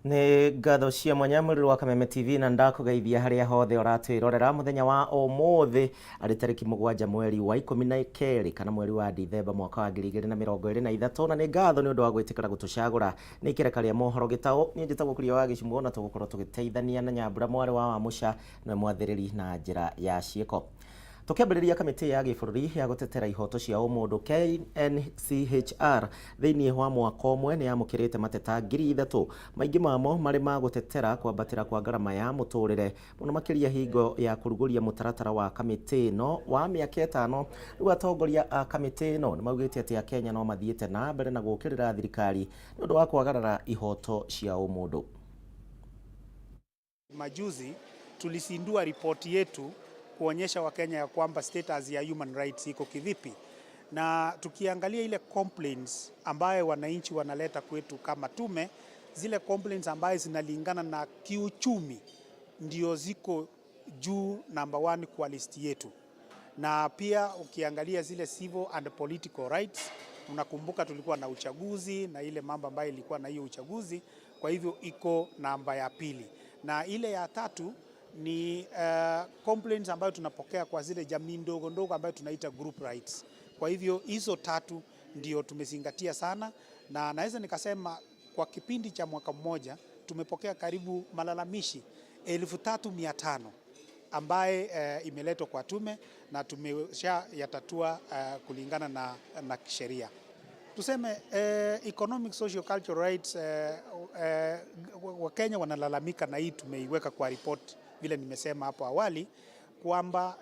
Nĩ ngatho cia mwanya mwĩrĩ wa Kameme TV na ndakũgeithia harĩa hothe ũratwĩrorera mũthenya wa ũmũthĩ arĩ tarĩki 7 mweri wa 12 kana mweri wa Dithemba mwaka wa 2023, na nĩ ngatho nĩ ũndũ wa gwĩtĩkĩra gũtũcagũra. Nĩ ikereka rĩa mohoro gĩtaũ, niĩ njĩtagwo Kuria wa Gĩcumũ na tũgũkorwo tũgĩteithania na Nyambura mwarĩ wa Wamũca nĩwe mwathĩrĩri na njĩra ya ciĩko. Tũkĩambĩrĩria, kamĩtĩ ya gĩbũrũri ya gũtetera ihoto cia ũmũndũ KNCHR thĩinĩ wa mwaka ũmwe nĩ yamũkĩrĩte mateta 3000, maingĩ mamo marĩ ma gũtetera kwambatĩra kwa ngarama ya mũtũrĩre mũno makĩria hingo ya kũrugũria mũtaratara wa kamĩtĩ ĩno wa mĩaka 5. Rĩu atongoria a kamĩtĩ ĩno nĩ maugĩte atĩ Akenya no mathiĩte na mbere na gũũkĩrĩra thirikari nĩ ũndũ wa kwagarara ihoto cia ũmũndũ. Majuzi tulizindua ripoti yetu kuonyesha Wakenya ya kwamba status ya human rights iko kivipi, na tukiangalia ile complaints ambayo wananchi wanaleta kwetu kama tume, zile complaints ambayo zinalingana na kiuchumi ndio ziko juu number one kwa list yetu, na pia ukiangalia zile civil and political rights, unakumbuka tulikuwa na uchaguzi na ile mambo ambayo ilikuwa na hiyo uchaguzi, kwa hivyo iko namba ya pili, na ile ya tatu ni complaints ambayo tunapokea kwa zile jamii ndogo ndogo ambayo tunaita group rights. Kwa hivyo hizo tatu ndio tumezingatia sana, na naweza nikasema kwa kipindi cha mwaka mmoja tumepokea karibu malalamishi 3500 ambaye imeletwa kwa tume na tumesha yatatua kulingana na sheria. Tuseme economic social cultural rights, Wakenya wanalalamika na hii tumeiweka kwa report vile nimesema hapo awali kwamba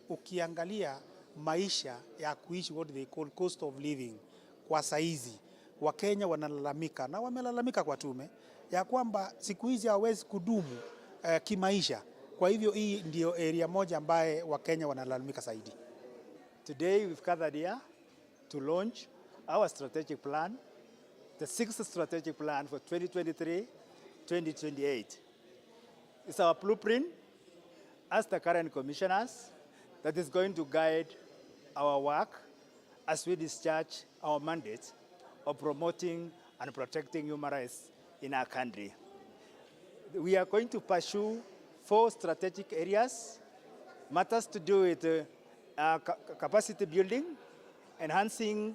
ukiangalia maisha ya kuishi, what they call cost of living, kwa saizi Wakenya wanalalamika na wamelalamika kwa tume ya kwamba siku hizi hawezi kudumu kimaisha. Kwa hivyo hii ndio area moja ambaye Wakenya wanalalamika zaidi. Today we've gathered here to launch our strategic plan, the sixth strategic plan for 2023-2028. It's our blueprint as the current commissioners that is going to guide our work as we discharge our mandate of promoting and protecting human rights in our country. We are going to pursue four strategic areas, matters to do with capacity building, enhancing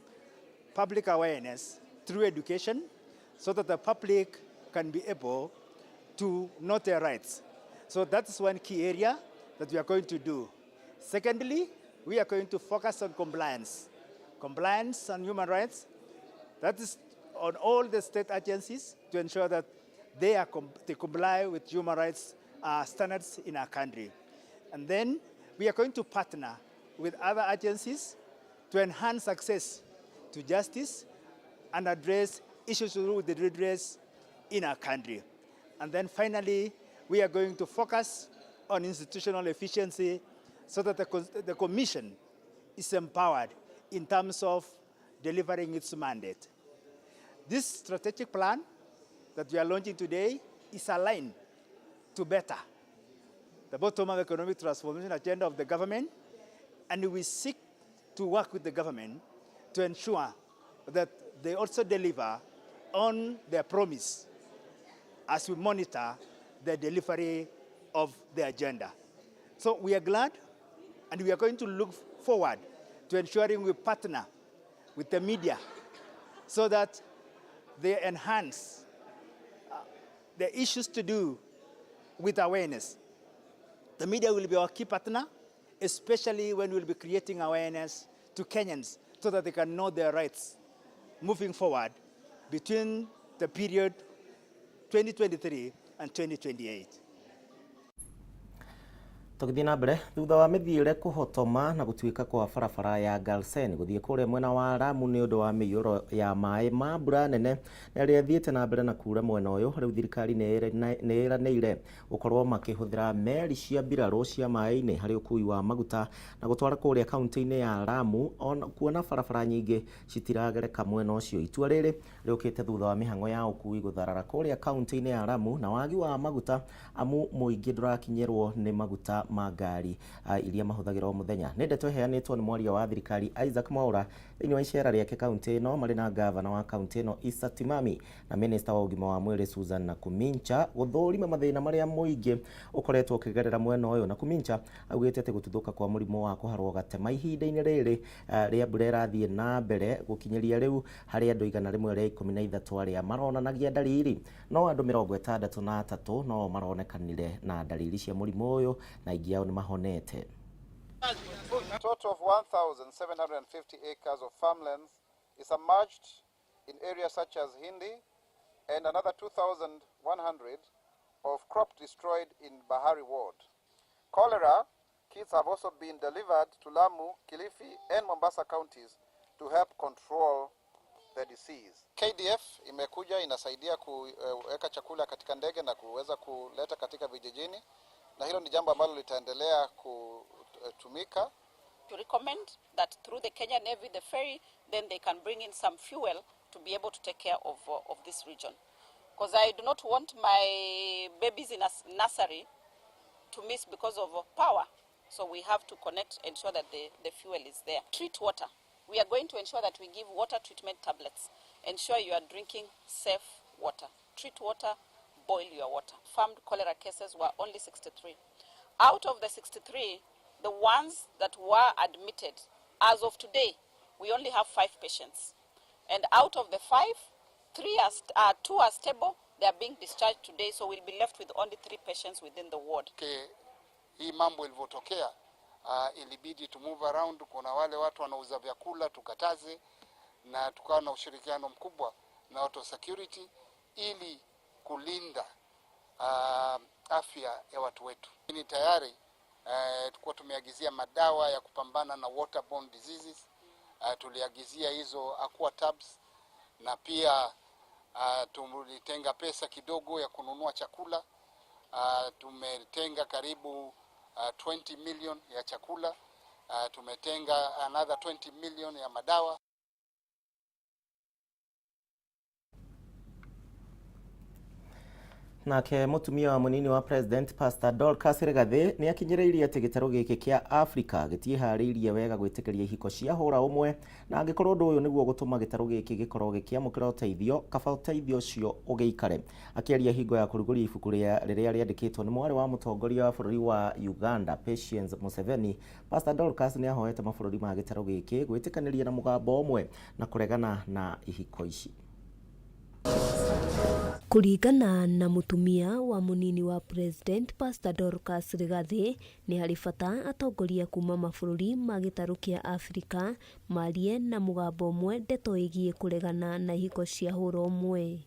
public awareness through education so that the public can be able to know their rights. So that's one key area that we are going to do. Secondly, we are going to focus on compliance. Compliance on human rights, that is on all the state agencies to ensure that they comply with human rights standards in our country. And then we are going to partner with other agencies to enhance access to justice and address issues to do with the redress in our country. And then finally, we are going to focus on institutional efficiency so that the Commission is empowered in terms of delivering its mandate. This strategic plan that we are launching today is aligned to better the bottom-up economic transformation agenda of the government, and we seek to work with the government to ensure that they also deliver on their promise as we monitor the delivery of the agenda. So we are glad, and we are going to look forward to ensuring we partner with the media so that they enhance the issues to do with awareness. The media will be our key partner, especially when we'll be creating awareness to Kenyans so that they can know their rights moving forward between the period 2023 and 2028. Tũgĩthiĩ na mbere, thutha wa mĩthiĩre kũhotoma na gũtuĩka kwa barabara ya Garsen gũthiĩ kũrĩa mwena wa Lamu nĩ ũndũ wa mĩiyũro ya maĩ ma mbura nene na ĩrĩa ĩthiĩte na mbere na kura mwena ũyũ, rĩu thirikari nĩ ĩranĩire gũkorwo makĩhũthĩra meri cia mbirarũ cia maĩ-inĩ harĩ ũkui wa maguta na gũtwara kũrĩa kaunti-inĩ ya Lamu, ona kuona barabara nyingĩ citiragereka mwena ũcio. Itua rĩrĩ rĩũkĩte thutha wa mĩhang'o ya ũkui gũtharara kũrĩa kaunti-inĩ ya Lamu na wagi wa maguta, amu mũingĩ ndũrakinyĩrwo nĩ maguta. Ma ngari iria mahũthagĩra o mũthenya. Nĩ ndeto ĩheanĩtwo nĩ mwaria wa thirikari Isaac Mwaura thĩinĩ wa icera rĩake kaunti ĩno marĩ na ngavana wa kaunti ĩno Issa Timami na minista wa ũgima wa mwĩrĩ Susan Nakhumicha gũthũrima mathĩna marĩa mũingĩ ũkoretwo ũkĩgerera mwena ũyũ. Nakhumicha augĩte atĩ gũtuthũka kwa mũrimũ wa kũharwo gatema ihinda-inĩ rĩrĩ rĩa mbura ĩrathiĩ na mbere gũkinyĩria rĩu harĩ andũ 113 arĩa maronanagia ndariri, no andũ 63 no maronekanire na ndariri cia mũrimũ ũyũ na aingĩ ao nĩ mahonete. A total of 1,750 acres of farmlands is submerged in areas such as Hindi and another 2,100 of crop destroyed in Bahari Ward. Cholera kits have also been delivered to Lamu, Kilifi and Mombasa counties to help control the disease. KDF imekuja inasaidia kuweka chakula katika ndege na kuweza kuleta katika vijijini, na hilo ni jambo ambalo litaendelea kutumika. To recommend that through the Kenya Navy, the ferry, then they can bring in some fuel to be able to take care of this region. Because I do not want my babies in a nursery to miss because of power. So we have to connect, ensure that the fuel is there. Treat water. We are going to ensure that we give water treatment tablets. Ensure you are drinking safe water. Treat water, boil your water. Farmed cholera cases were only 63. Out of the 63, the ones that were admitted, as of today, we only have 5 patients. And out of the 5, 2 are stable. They are being discharged today, so we'll be left with only 3 patients within the ward. Okay. Hii mambo ilivyotokea, ilibidi to move around. Kuna wale watu wanauza vyakula tukataze, na tukawa na ushirikiano mkubwa na watu wa security ili kulinda afya ya watu wetu. Ni tayari tulikuwa tumeagizia madawa ya kupambana na waterborne diseases. Tuliagizia hizo aqua tabs, na pia tulitenga pesa kidogo ya kununua chakula. Tumetenga karibu 20 million ya chakula. Tumetenga another 20 million ya madawa. Nake mutumia wa munini wa President Pastor Dorcas Rigathi nĩ akinyĩrĩirie atĩ gĩtarũ gĩkĩ kĩa Afrika gĩtiĩharĩirie wega gwĩtĩkĩria ihiko cia hũra ũmwe, na angĩkorwo ũndũ ũyũ nĩguo gũtũma gĩtarũ gĩkĩ gĩkorwo gĩkĩamũkĩra ũteithio, kaba ũteithio ũcio ũgĩikare. Akĩaria hingo ya kũrugũria ibuku rĩrĩa rĩandĩkĩtwo nĩ mwarĩ wa mũtongoria wa bũrũri wa Uganda Patience Museveni, Pastor Dorcas nĩ ahoete mabũrũri ma gĩtarũ gĩkĩ gwĩtĩkanĩria na mũgambo ũmwe na kũregana na ihiko ici. Kũringana na mũtumia wa mũnini wa President Pastor Dorcas Rigathi, nĩ harĩ bata atongoria kuma mabũrũri ma gĩtarũ kĩa Afrika marie na mũgambo ũmwe ndeto ĩgiĩ kũregana na ihiko cia hũra ũmwe.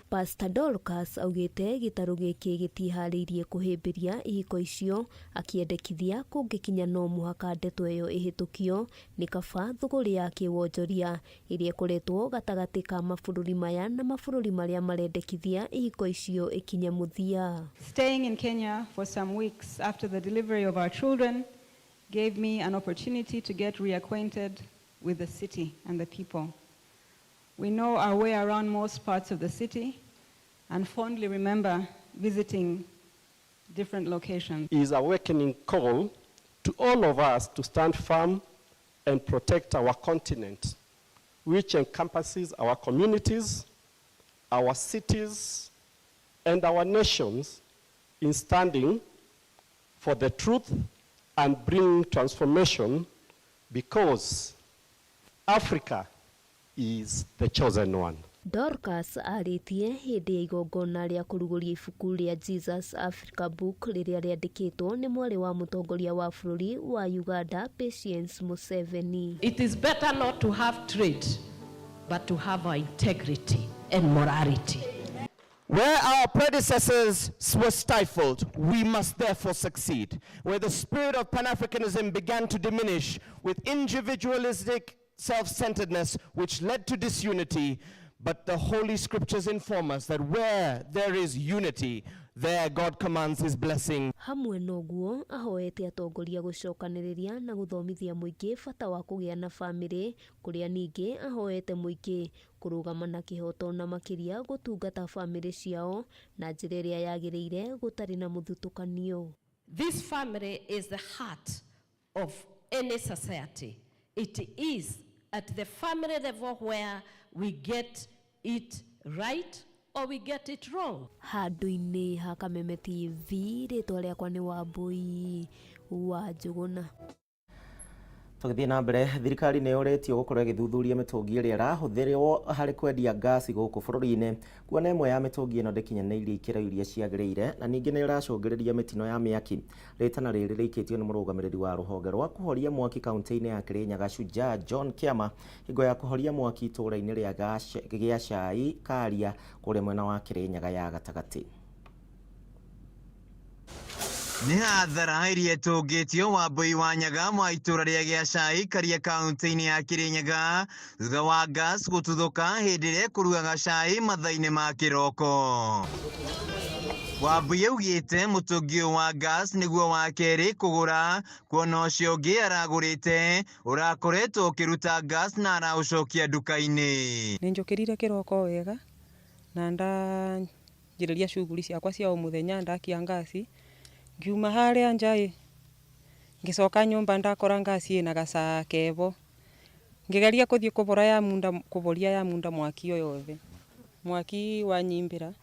Pastor Dorcas augĩte gĩtarũ gĩkĩ gĩtiharĩirie kũhĩmbĩria ihiko icio, akĩendekithia kũngĩkinya no mũhaka ndeto ĩyo ĩhĩtũkio nĩ kaba thũgũrĩ ya kĩwonjoria ĩrĩa ĩkoretwo gatagatĩ ka mabũrũri maya na mabũrũri marĩa marendekithia ihiko icio ikinye mũthia. Staying in Kenya for some weeks after the delivery of our children gave me an opportunity to get reacquainted with the city and the people. We know our way around most parts of the city and fondly remember visiting different locations. Is a awakening call to all of us to stand firm and protect our continent, which encompasses our communities, our cities, and our nations in standing for the truth and bringing transformation, because Africa is the chosen one. Dorcas arĩtie hĩndĩ ya igongona rĩa kũrugũria ibuku rĩa Jesus Africa Book rĩrĩa rĩandĩkĩtwo nĩ mwarĩ wa mũtongoria wa bũrũri wa Uganda Patience Museveni. It is better not to have trade, but to have our integrity and morality. Where our predecessors were stifled, we must therefore succeed. Where the spirit of Pan-Africanism began to diminish with individualistic self-centeredness, which led to disunity, but the Holy Scriptures inform us that where there is unity, there God commands his blessing. Hamwe noguo ahoete atongoria gũcokanĩrĩria na gũthomithia mũingĩ bata wa kũgĩa na bamĩrĩ, kũrĩa ningĩ ahoete mũingĩ kũrũgama na kĩhoto na makĩria gũtungata bamĩrĩ ciao na njĩra ĩrĩa yagĩrĩire gũtarĩ na mũthutũkanio. This family is the heart of any society. It is at the family level where we get it right or we get it wrong. Handũ-inĩ ha Kameme TV, rĩtwa rĩakwa nĩ Wambui wa Njũgũna. Tũgĩthiĩ na mbere, thirikari nĩ yũrĩtio gũkorwo ĩgĩthuthuria mĩtũngi ĩrĩa ĩrahũthĩrwo harĩ kwendia ngasi gũkũ bũrũri-inĩ, kuona ĩmwe ya mĩtũngi ĩno ndĩkinyanĩirie ikĩro iria ciagĩrĩire na ningĩ nĩ ĩracũngĩrĩria mĩtino ya mĩaki. Rĩtana rĩrĩ rĩikĩtio nĩ mũrũgamĩrĩri wa rũhonge rwa kũhoria mwaki kaunti-inĩ ya Kirinyaga Shujaa John Kĩama hingo ya kũhoria mwaki itũũra-inĩ rĩa Gĩacai Karia kũrĩa mwena wa Kirinyaga ya gatagatĩ. Nĩ hathara iria ĩtũngĩtio Wambui wa Nyaga wa itũũra rĩa Gĩacai Karia kaunti-inĩ ya Kirinyaga thutha wa gas gũtuthũka hĩndĩ ĩrĩa ĩkũrugaga cai mathaa-inĩ ma kĩroko. Wambui augĩte mũtũngi ũyũ wa gas nĩguo wa kerĩ kũgũra, kuona ũcio ũngĩ aragũrĩte ũrakoretwo ũkĩruta gas na araũcokia nduka-inĩ. Nĩ njũkĩrire kĩroko wega na ndanjĩrĩria shughuli ciakwa cia o mũthenya, ndakia ngasi ngiuma harĩa nja ĩ ngicoka nyũmba ndakora ngasi ĩna gacaa kebo, ngigeria kuthie kuvora ya munda, kuvoria ya munda mwaki o yothe, mwaki wanyimbira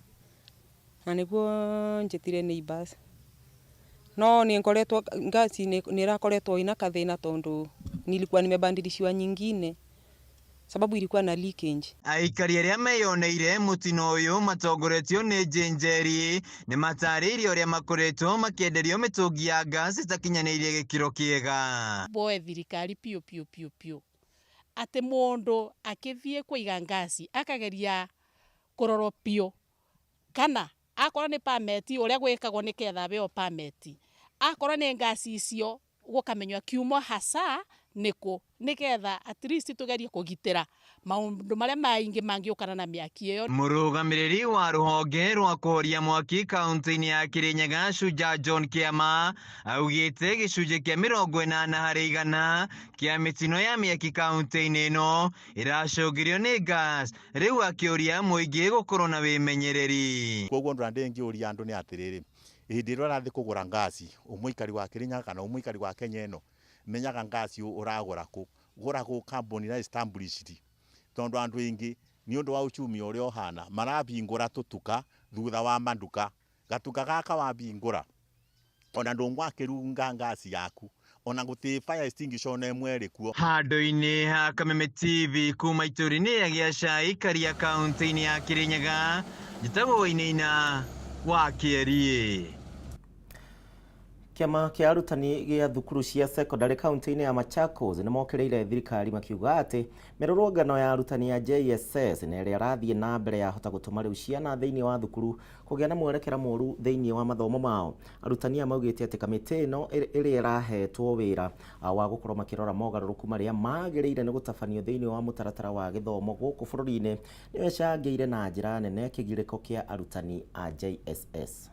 na niguo njitire neighbors, no ni ngoretwo ngasi ni irakoretwo ina kathina tondu nilikuwa nimebadilishiwa nyingine sababu ilikuwa na leakage. Aikari arĩa meyoneire mũtino ũyũ matongoretio nĩ Njeri nĩ matarĩirie ũrĩa makoretwo makĩenderio mĩtũngi ya gas ĩtakinyanĩirie gĩkĩro kĩega. Boe thirikari piũ piũ piũ piũ atĩ mũndũ akĩthiĩ kũiga ngasi akageria kũrorwo piũ, kana akorwo nĩ pameti ũrĩa gwĩkagwo nĩketha abeo pameti, akorwo nĩ ngasi icio gũkamenywo kiumo hasa nĩkũ, nĩgetha at least tugerie kũgitĩra maũndũ marĩa maingĩ mangĩũkana na mĩaki ĩyo. Mũrũgamĩrĩri wa rũhonge rwa kũhoria mwaki kaunti-inĩ ya Kirinyaga Shujaa John Kĩama augĩte gĩcunjĩ kĩa 80% kĩa mĩtino ya mĩaki kaunti-inĩ ĩno ĩracũngĩrĩrio nĩ gas, rĩu akĩũria mũingĩ gũkorwo na wĩmenyereri. Koguo ndũra ndĩngĩũria andũ nĩ atĩrĩrĩ, hĩndĩ ĩrĩa ũrathiĩ kũgũra ngasi ũmũikari wa Kirinyaga kana ũmũikari wa Kenya ĩno, menyaga ngasi ũragũra kũ, gũra kũ kambuni ĩrĩa established, tondũ andũ aingĩ nĩ ũndũ wa uchumi ũrĩa ũhana marabingũra tũtuka thutha wa manduka, gatuka gaka wabingũra ona ndũngwakĩrunga ngasi yaku ona gũtirĩ fire extinguisher ona ĩmwe ĩrĩ kuo. Handũ-inĩ ha Kameme TV kuma itũũra-inĩ rĩa Gĩacai Karia kaunti-inĩ ya Kirinyaga, njĩtagwo Wainaina wa Kĩeriĩ. Kĩama kĩa arutani gĩa thukuru cia secondary kaunti-inĩ ya Machakos nĩ mokĩrĩire thirikari makiuga atĩ mĩrũrũngano ya arutani ya JSS na ĩrĩa ĩrathiĩ na mbere yahota gũtũma rĩu ciana thĩinĩ wa thukuru kũgĩa na mwerekera mũru thĩinĩ wa mathomo mao. Arutani aya maugĩte atĩ kamĩtĩ ĩno ĩrĩa ĩrahetwo wĩra wa gũkorwo makĩrora mogarũrũku marĩa magĩrĩire nĩ gũtabanio thĩinĩ wa mũtaratara wa gĩthomo gũkũ bũrũri-inĩ nĩyo ĩcangĩire na njĩra nene kĩgirĩko kĩa arutani a JSS.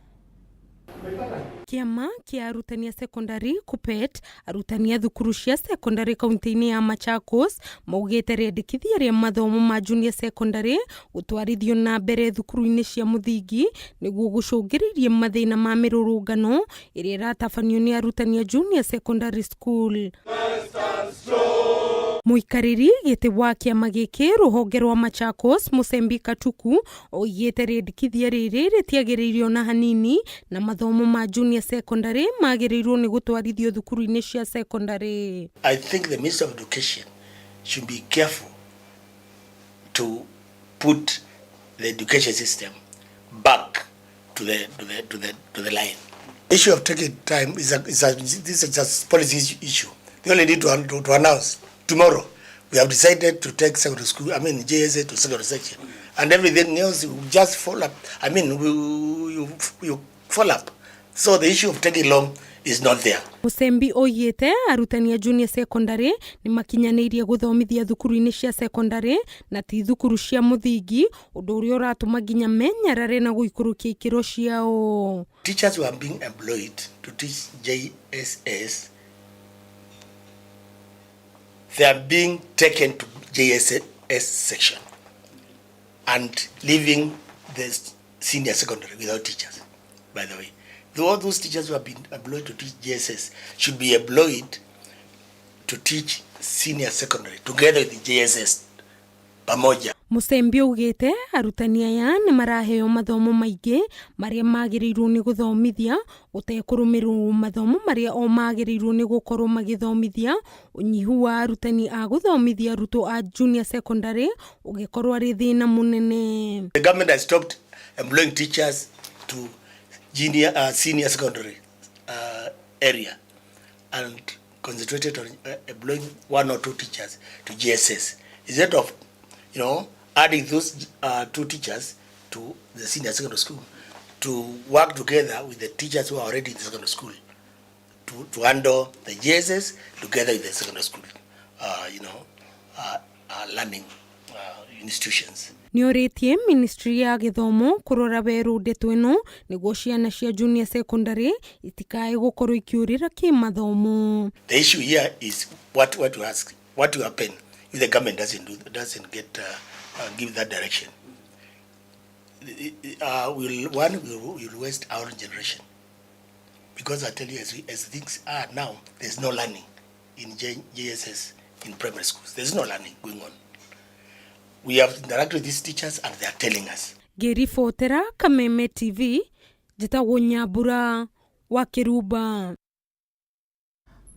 Kĩama kĩa arutani a secondary KUPPET, arutani a thukuru cia secondary kaunti-inĩ ya Machakos maugĩte rĩendekithia rĩa mathomo ma junior secondary gũtwarithio na mbere thukuru-inĩ cia mũthingi nĩguo gũcũngĩrĩirie mathĩna ma mĩrũrũngano ĩrĩa ĩratabanio nĩ arutani a junior secondary school. Mũikarĩri gĩtĩ wa kĩama gĩkĩ rũhonge rwa Machakos Mũsembi Katuku oigĩte rĩendekithia rĩrĩ rĩtiagĩrĩire ona hanini na mathomo ma junior secondary magĩrĩirwo nĩ gũtwarithio thukuru-inĩ cia secondary. I think the Minister of Education should be careful to put the education system back to the line. Issue of taking time is this is just policy issue. They only need to announce tomorrow. We have decided to take secondary school, I mean JSA to secondary section, and everything else will just fall up. I mean, you fall up. So the issue of taking long is not there. Musembi oigĩte arutani a junior secondary nĩ makinyanĩirie gũthomithia thukuru-inĩ cia secondary na ti thukuru cia mũthingi, ũndũ ũrĩa ũratũma nginya menyarare na gũikũrũkia ikĩro ciao. Teachers who are being employed to teach JSS, they are being taken to JSS section and leaving the senior secondary without teachers, by the way. All those teachers who have been employed to teach JSS should be employed to teach senior secondary together with the JSS pamoja. Musembi augite arutani aya nĩ maraheo mathomo maingĩ marĩa magĩrĩirwo nĩ gũthomithia gũtekũrũmĩrĩrwo mathomo marĩa o magĩrĩirwo nĩ gũkorwo magĩthomithia. Ũnyihu wa arutani a gũthomithia arutwo a junior secondary ũgĩkorwo arĩ thĩna mũnene. The government has stopped employing teachers to junior, senior secondary area and concentrated on employing one or two teachers to JSS instead of adding those two teachers to the senior secondary school to work together with the teachers who are already in the secondary school to handle the JSS together with the secondary school, learning institutions. Nĩorĩtie ministry ya gĩthomo kũrora werũ ndeto ĩno nĩguo ciana cia junior secondary itikae gũkorwo ikĩũrĩra kĩmathomo. The issue here is what to ask, what will happen if the government doesn't get give that direction. We'll waste our generation, because I tell you, as things are now, there's no learning in JSS in primary schools. There's no learning going on. We have interacted with these teachers and they are telling us. Ngĩribotera Kameme TV, njĩtagwo Nyambura wa Kĩrumba.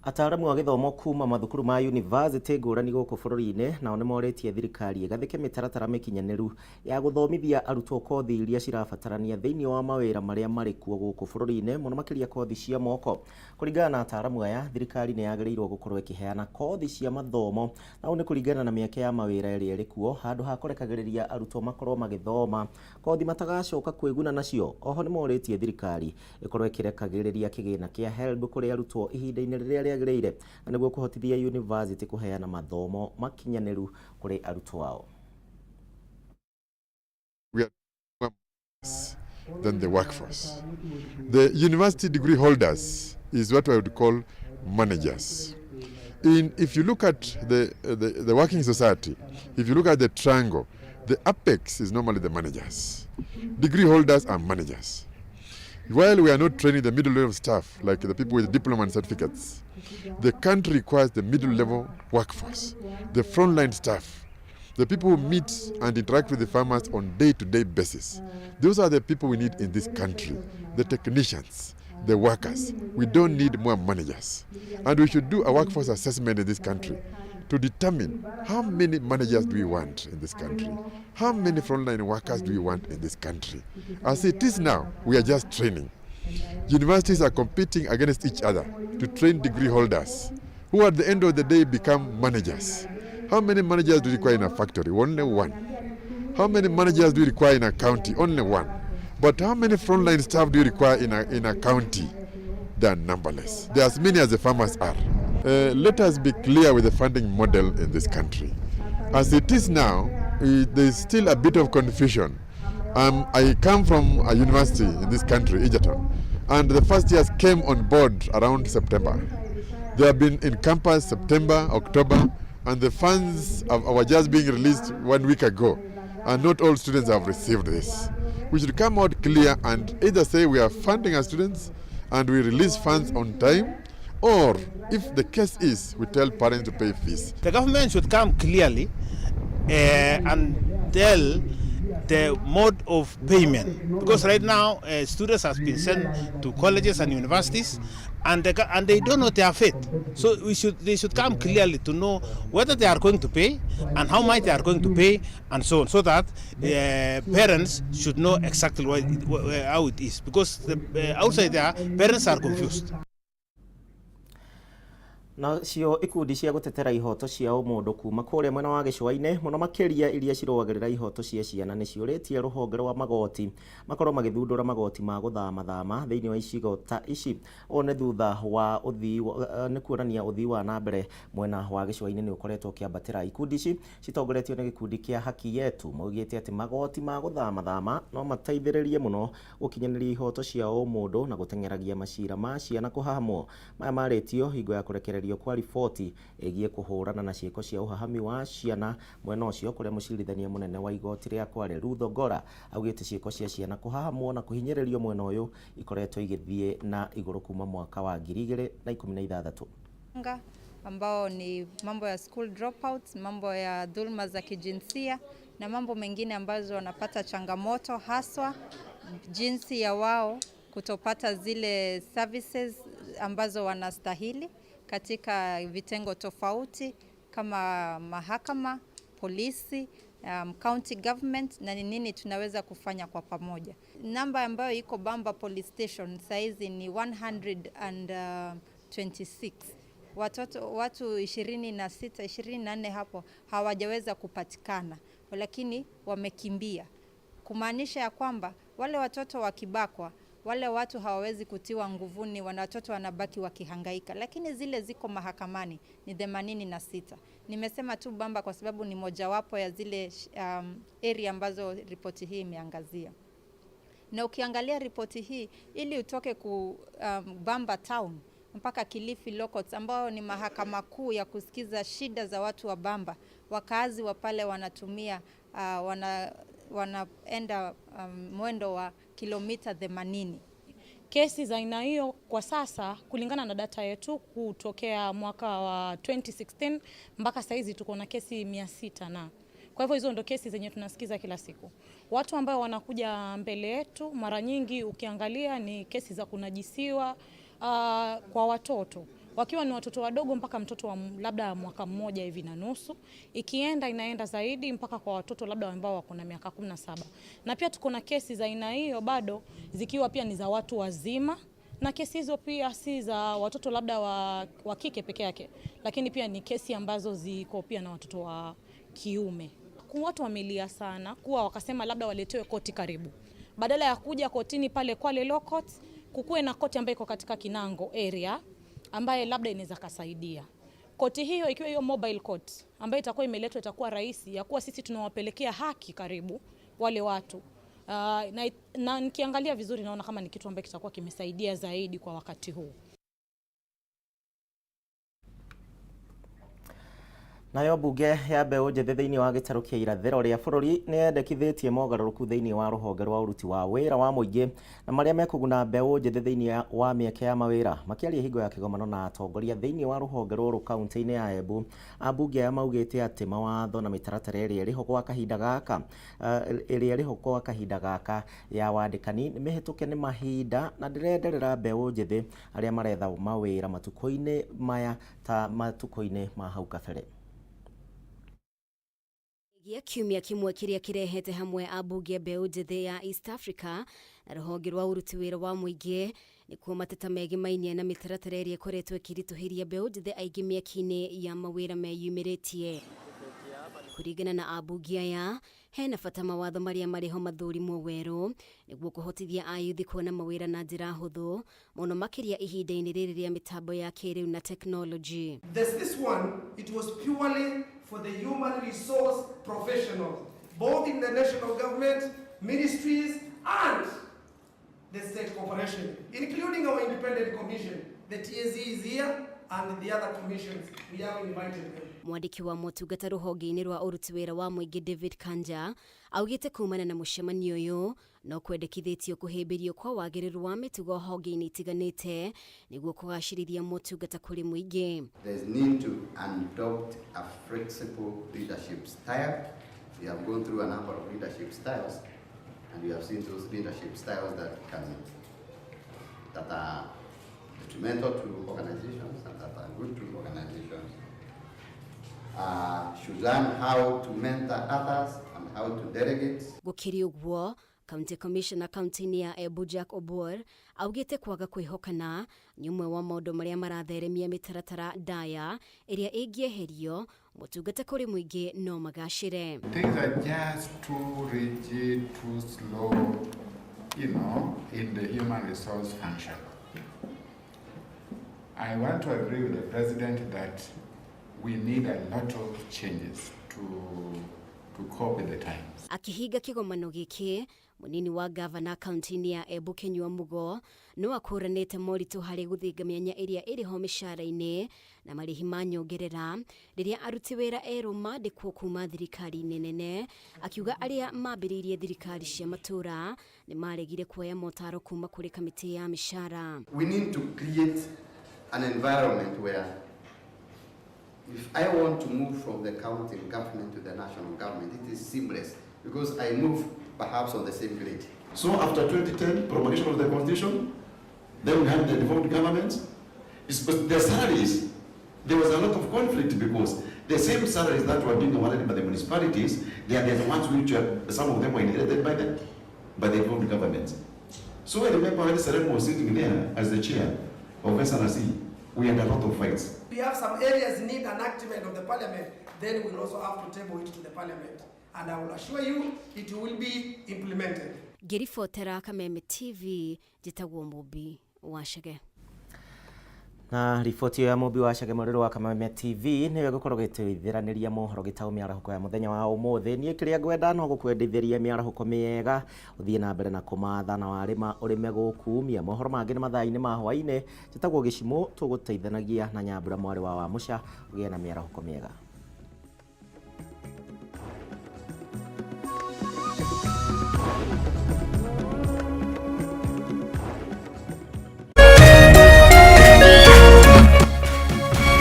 Ataaramu a gĩthomo kuma mathukuru ma university ngũrani gũkũ bũrũri-inĩ nao nĩmorĩtie thirikari ĩgathĩke mĩtaratara mĩkinyanĩru ya gũthomithia arutwo kothi iria cirabatarania thĩinĩ wa mawĩra marĩa marĩ kuo gũkũ bũrũri-inĩ, mũno makĩria kothi cia moko. Kũringana na ataaramu aya, thirikari nĩ yagĩrĩirwo gũkorwo ĩkĩheana kothi cia mathomo na ũũ nĩ kũringana na mĩeke ya mawĩra ĩrĩa ĩrĩ kuo, handũ ha kũrekagĩrĩria arutwo makorwo magĩthoma kothi matagacoka kwĩguna nacio. Oho nĩmorĩtie thirikari ĩkorwo ĩkĩrekagĩrĩria kĩgĩna kĩa HELB kũrĩ arutwo ihinda-inĩ rĩrĩa rĩagĩrĩire na nĩguo kũhotithia university kũheana mathomo makinyanĩru kũrĩ arutwo ao. We are than the workforce. The university degree holders is what I would call managers. If you look at the working society, if you look at the triangle, the apex is normally the managers. Degree holders are managers. While we are not training the middle level staff, like the people with diploma and certificates, the country requires the middle level workforce, the frontline staff, the people who meet and interact with the farmers on day-to-day basis. Those are the people we need in this country, the technicians, the workers. We don't need more managers. And we should do a workforce assessment in this country to determine how many managers do we want in this country, how many frontline workers do we want in this country. As it is now, we are just training. Universities are competing against each other to train degree holders, who at the end of the day become managers. How many managers do you require in a factory? Only one. How many managers do you require in a county? Only one. But how many frontline staff do you require in a county? They are numberless. They are as many as the farmers are. Let us be clear with the funding model in this country. As it is now, there is still a bit of confusion. I come from a university in this country, Egerton, and the first years came on board around September. They have been in campus September, October, and the funds were just being released 1 week ago, and not all students have received this. We should come out clear and either say we are funding our students and we release funds on time, or if the case is, we tell parents to pay fees. The government should come clearly and tell the mode of payment, because right now students have been sent to colleges and universities, and they don't know their fate. So they should come clearly to know whether they are going to pay and how much they are going to pay and so on, so that parents should know exactly how it is, because outside there parents are confused. Nacio ikundi cia gũtetera ihoto cia ũmũndũ kuma kũrĩa mwena wa gĩcũa-inĩ mũno makĩria iria cirũagĩrĩra ihoto cia ciana nĩciũrĩtie rũhonge rwa magoti makorwo magĩthundũra magoti ma gũthamathama thĩinĩ wa icigo ta ici. Ũũ nĩ thutha wa ũthii nĩ kuonania ũthii wa na mbere mwena wa gĩcũa-inĩ nĩ ũkoretwo ũkĩambatĩra. Ikundi ici citongoretio nĩ gĩkundi kĩa Haki Yetu maugĩte atĩ magoti ma gũthamathama no mateithĩrĩrie mũno gũkinyanĩria ihoto cia ũmũndũ na gũteng'eragia macira ma ciana kũhahamwo. Maya marĩtio hingo ya kũrekereria Gũcokererio kwa riboti ĩgiĩ kũhũrana na ciĩko cia ũhahami wa ciana mwena ũcio, kũrĩa mũcirithania mũnene wa igoti rĩa Kwale Ruth Ongora augĩte ciĩko cia ciana kũhahamwo na kũhinyĩrĩrio mwena ũyũ ikoretwo igĩthiĩ na igũrũ kuma mwaka wa 2016. Ambao ni mambo ya school dropouts, mambo ya dhulma za kijinsia na mambo mengine ambazo wanapata changamoto haswa jinsi ya wao kutopata zile services ambazo wanastahili katika vitengo tofauti kama mahakama, polisi, county government na ni nini tunaweza kufanya kwa pamoja. Namba ambayo iko Bamba Police Station saizi ni 126. Watoto watu 26, 24 hapo hawajaweza kupatikana, lakini wamekimbia, kumaanisha ya kwamba wale watoto wakibakwa, wale watu hawawezi kutiwa nguvuni, watoto wanabaki wakihangaika. Lakini zile ziko mahakamani ni 86. Nimesema tu Bamba kwa sababu ni mojawapo ya zile area ambazo ripoti hii imeangazia. Na ukiangalia ripoti hii ili utoke ku Bamba town mpaka Kilifi Law Courts ambao ni mahakama kuu ya kusikiza shida za watu wa Bamba, wakazi wa pale wanatumia wanaenda mwendo wa kilomita 80. Kesi za aina hiyo kwa sasa kulingana na data yetu kutokea mwaka wa 2016 mpaka saizi tuko na kesi 600 na. Kwa hivyo hizo ndo kesi zenye tunasikiza kila siku. Watu ambao wanakuja mbele yetu mara nyingi ukiangalia ni kesi za kunajisiwa kwa watoto wakiwa ni watoto wadogo mpaka mtoto wa labda mwaka mmoja hivi na nusu, ikienda inaenda zaidi mpaka kwa watoto labda ambao wako na miaka 17. Na pia tuko na kesi za aina hiyo bado zikiwa pia ni za watu wazima, na kesi hizo pia si za watoto labda wa kike peke yake, lakini pia ni kesi ambazo ziko pia na watoto wa kiume. Kwa watu wamelia sana kuwa wakasema labda waletewe koti karibu, badala ya kuja kotini pale Kwale Law Courts, kukuwe na koti ambayo iko katika Kinango area ambaye labda inaweza kasaidia. Koti hiyo ikiwa hiyo mobile court ambayo itakuwa imeletwa, itakuwa rahisi ya kuwa sisi tunawapelekea haki karibu wale watu. Na nikiangalia vizuri naona kama ni kitu ambacho kitakuwa kimesaidia zaidi kwa wakati huu. Nayo mbunge ya mbeũ njĩthĩ thĩinĩ wa gĩtarũ kĩa irathĩro rĩa bũrũri nĩ yendekithĩtie mogarũrũku thĩinĩ wa rũhonge rwa ũruti wa wĩra wa mũingĩ na marĩa mekũguna mbeũ njĩthĩ thĩinĩ wa mĩeke ya mawĩra. Makĩaria hingo ya kĩgomano na atongoria thĩinĩ wa rũhonge rũrũ kaunti-inĩ ya Embu, ambunge aya maugĩte atĩ mawatho na mĩtaratara ĩrĩa ĩrĩho gwa kahinda gaka ya wandĩkani nĩ mĩhĩtũke nĩ mahinda na ndĩrenderera mbeũ njĩthĩ arĩa maretha mawĩra matukũ-inĩ maya ta matukũ-inĩ ma hau kabere. Gĩa kiumia kĩmwe kĩrĩa kĩrehete hamwe ambunge mbeũ njĩthĩ ya East Africa na rũhonge rwa ũruti wĩra wa mũingĩ nĩkuo mateta megemainie na mĩtaratara ĩrĩa ĩkoretwo ĩkĩritũhĩria mbeũ njĩthĩ aingĩ mĩaki-inĩ ya mawĩra meyumĩrĩtie. Kũringana na ambunge aya, hena bata mawatho marĩa marĩho mathũrimwo werũ nĩguo kũhotithia ayuthi kuona mawĩra na njĩra hũthũ mũno makĩria ihinda-inĩ rĩrĩ rĩa mĩtambo ya kĩrĩu na tekinoronjĩ. There's this one, it was purely for the human resource professionals, both in the national government, ministries, and the state corporation, including our independent commission. The TSC is here and the other commissions, we have invited them. Mwandĩki wa motungata rũhonge-inĩ rwa ũruti wĩra wa mũingĩ David Kanja augĩte kumana na mũcemanio ũyũ no kwendekithĩtio kũhĩmbĩrio kwa wagĩrĩru wa mĩtugo honge-inĩ itiganĩte nĩguo kũgacĩrithia motungata kũrĩ mũingĩ. There's need to adopt a flexible leadership style. We have gone through a number of leadership styles, and we have seen those leadership styles that are detrimental to organizations and that are good to organizations. Should learn how to mentor others and how to delegate. Gũkĩrĩ ũguo, County Commissioner kaunti-inĩ ya Embu Jack Obor augĩte kwaga kwĩhokana nĩ ũmwe wa maũndũ marĩa maratheremia mĩtaratara ndaya ĩrĩa ĩngĩeherio motungata kũrĩ mũingĩ no magacĩre. Things are just too rigid, too slow, in the human resource function. I want to agree with the president that we need a lot of changes to cope with the times. Akĩhinga kĩgomano gĩkĩ, mũnini wa gavana kaunti-inĩ ya Embu Kinyua Mugo no akũranĩte moritũ harĩ gũthinga mĩanya ĩrĩa ĩrĩ ho mĩcara-inĩ Na marĩhi ma nyongerera rĩrĩa aruti wĩra erũ mandĩkwo kuma thirikari-inĩ nene, akiuga arĩa mambĩrĩirie thirikari cia matũũra nĩ maregire kuoya motaro kuma kũrĩ kamĩtĩ ya mĩcara. We need to create an environment where if I want to move from the county government to the national government, it is seamless because I move perhaps on the same grade. So after 2010, promulgation of the constitution, then we had the devolved governments. But the salaries, there was a lot of conflict because the same salaries that were being awarded by the municipalities, they are the ones which are, some of them were inherited by the devolved governments. So I remember when Serem was sitting there as the chair of SRC, we had a lot of fights. We have some areas need enactment of the parliament, then we'll also have to table it to the parliament. And I will assure you, it will be implemented. Ngĩribotera Kameme TV, njĩtagwo Mũmbi wa Chege. Na riboti ĩyo ya Mũmbi wa Chege mũrĩrũ wa Kameme TV nĩyo ĩgũkorwo gĩtũithĩranĩria mohoro gĩtaũ mĩarahũko ya mũthenya wa ũmũthĩ. Niĩ kĩrĩa ngwenda no gũkwendithĩria mĩarahũko mĩega, ũthiĩ na mbere na kũmatha na warĩma ũrĩme gũkumia. Mohoro mangĩ nĩ mathaa-inĩ ma hwaĩ-inĩ. Njĩtagwo Gĩcimũ, tũgũteithanagia na Nyambura mwarĩ wa Wamũca. Ũgĩe na mĩarahũko mĩega.